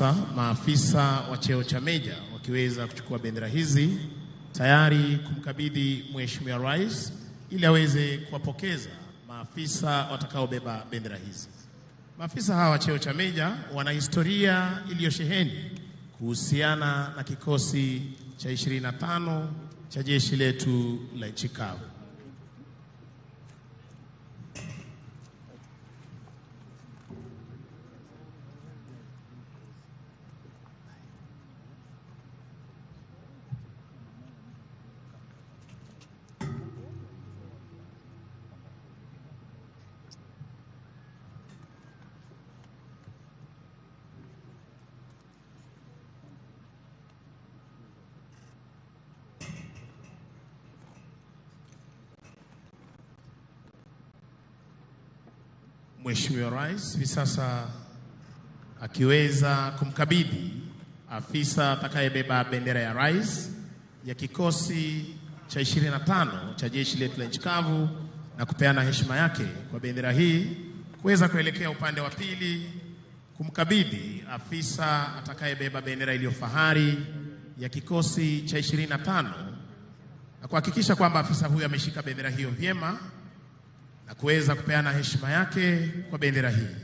Sasa maafisa wa cheo cha meja wakiweza kuchukua bendera hizi tayari kumkabidhi Mheshimiwa Rais ili aweze kuwapokeza maafisa watakaobeba bendera hizi. Maafisa hawa wa cheo cha meja wana historia iliyosheheni kuhusiana na kikosi cha 25 cha jeshi letu la nchi kavu. Mheshimiwa Rais hivi sasa akiweza kumkabidhi afisa atakayebeba bendera ya rais ya kikosi cha 25 cha jeshi letu la nchi kavu na kupeana heshima yake kwa bendera hii kuweza kuelekea upande wa pili kumkabidhi afisa atakayebeba bendera iliyo fahari ya kikosi cha 25 na kuhakikisha kwamba afisa huyu ameshika bendera hiyo vyema na kuweza kupeana heshima yake kwa bendera hii.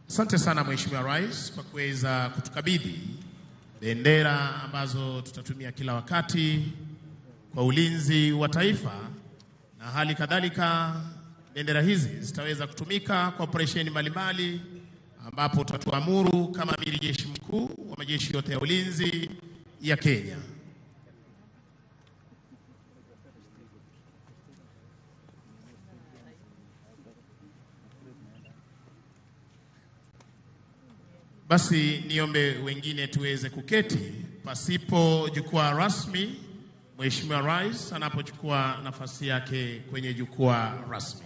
Asante sana Mheshimiwa Rais kwa kuweza kutukabidhi bendera ambazo tutatumia kila wakati kwa ulinzi wa taifa, na hali kadhalika bendera hizi zitaweza kutumika kwa operesheni mbalimbali ambapo utatuamuru kama amiri jeshi mkuu wa majeshi yote ya ulinzi ya Kenya. Basi niombe wengine tuweze kuketi pasipo jukwaa rasmi Mheshimiwa Rais anapochukua nafasi yake kwenye jukwaa rasmi.